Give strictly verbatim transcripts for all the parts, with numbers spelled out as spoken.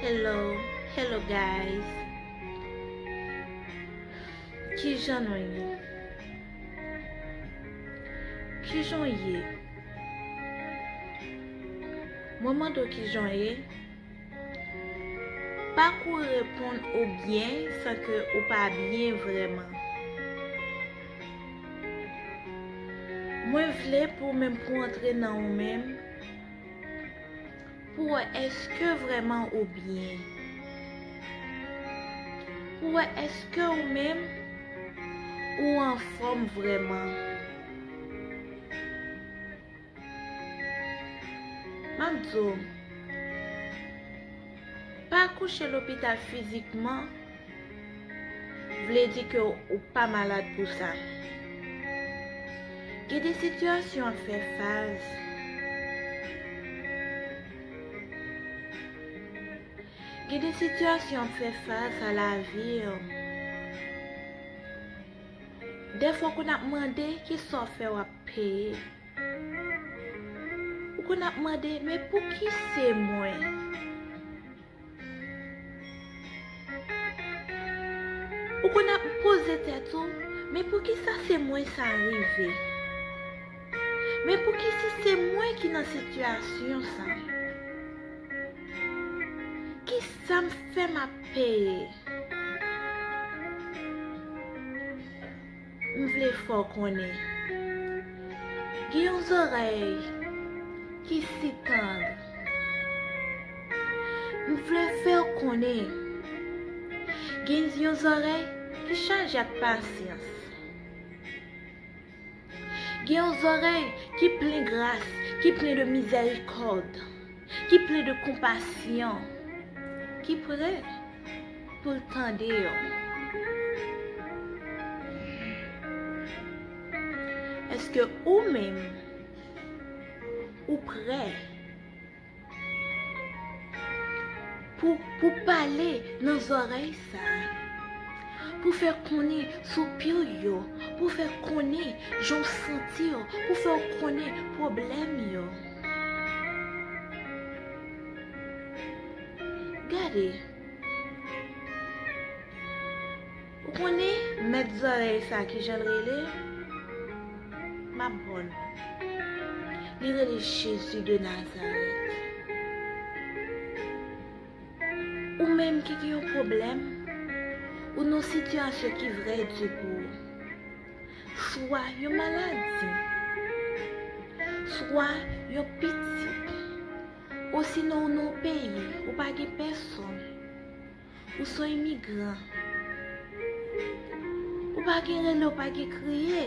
Hello, hello guys. Kijan nou ye? Kijan w ye? Mwen mande w kijan w ye. Pa kouri reponn ou byen san ke ou pa byen vrèman. Mwen vle pou ou menm pou antre nan ou menm, pou wè èske vrèman ou byen. Pou wè èske ou menm ou anfòm vrèman. M ap di w, pa kouche lopital fizikman vle di ke ou pa malad pou sa. Gen de sitiyasyon ap fè faz. Gen de sitiyasyon ap fè faz a lavi w. Dèfwa w konn ap mande kisa w fè w ap peye. Ou konn ap mande, men pouki se mwen? Ou konn ap poze tèt ou, men poukisa se mwen sa rive? Men poukisa se mwen ki nan sitiyasyon sa? Kisa m fè m ap peye? M vle fè w konnen. Gen yon zòrèy ki si tann. M vle fè w konnen. Gen yon zòrèy ki chaje ak pasyans. Gen yon zòrèy ki plen gras, ki plen de mizèrikòd, ki plen de konpasyon, ki prè pou l tande w. Èske ou menm, ou prè pou, pou pale nan zòrèy sa a, pou fè konnen soupir yo, pou fè konnen jan w santi w, pou fè w konnen pwoblèm yo? Gade. Ou konnen mèt zòrèy sa kijan l rele? M ap ba w l. Li rele Jezi de Nazarèt. Ou menm ki gen yon pwoblèm, ou nan yon sitiyasyon ki vrè di pou ou. Swa yon maladi, swa yon pitit, osinon ou nan yon peyi, ou pa gen pèsonn. Ou se yon imigran. Ou pa gen rele, ou pa gen kriye.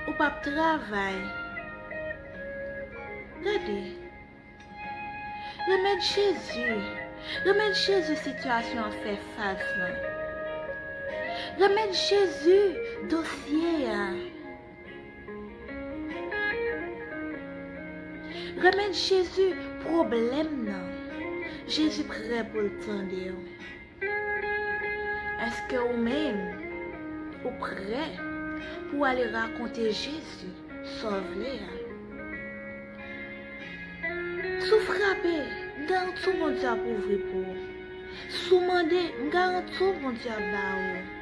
Ou p ap travay. Gade. Remèt Jezi. Remèt Jezi sitiyasyon an fè fas lan. Remèt Jezi dosye a. Remèt Jezi pwoblèm nan. Jezi prè pou l tande w. Èske ou menm, ou prè pou w ale rakonte Jezi sa w vle a? Si w frape, m garanti w Bondye ap ouvri pou ou. Si w mande, m garanti w Bondye ap ba ou.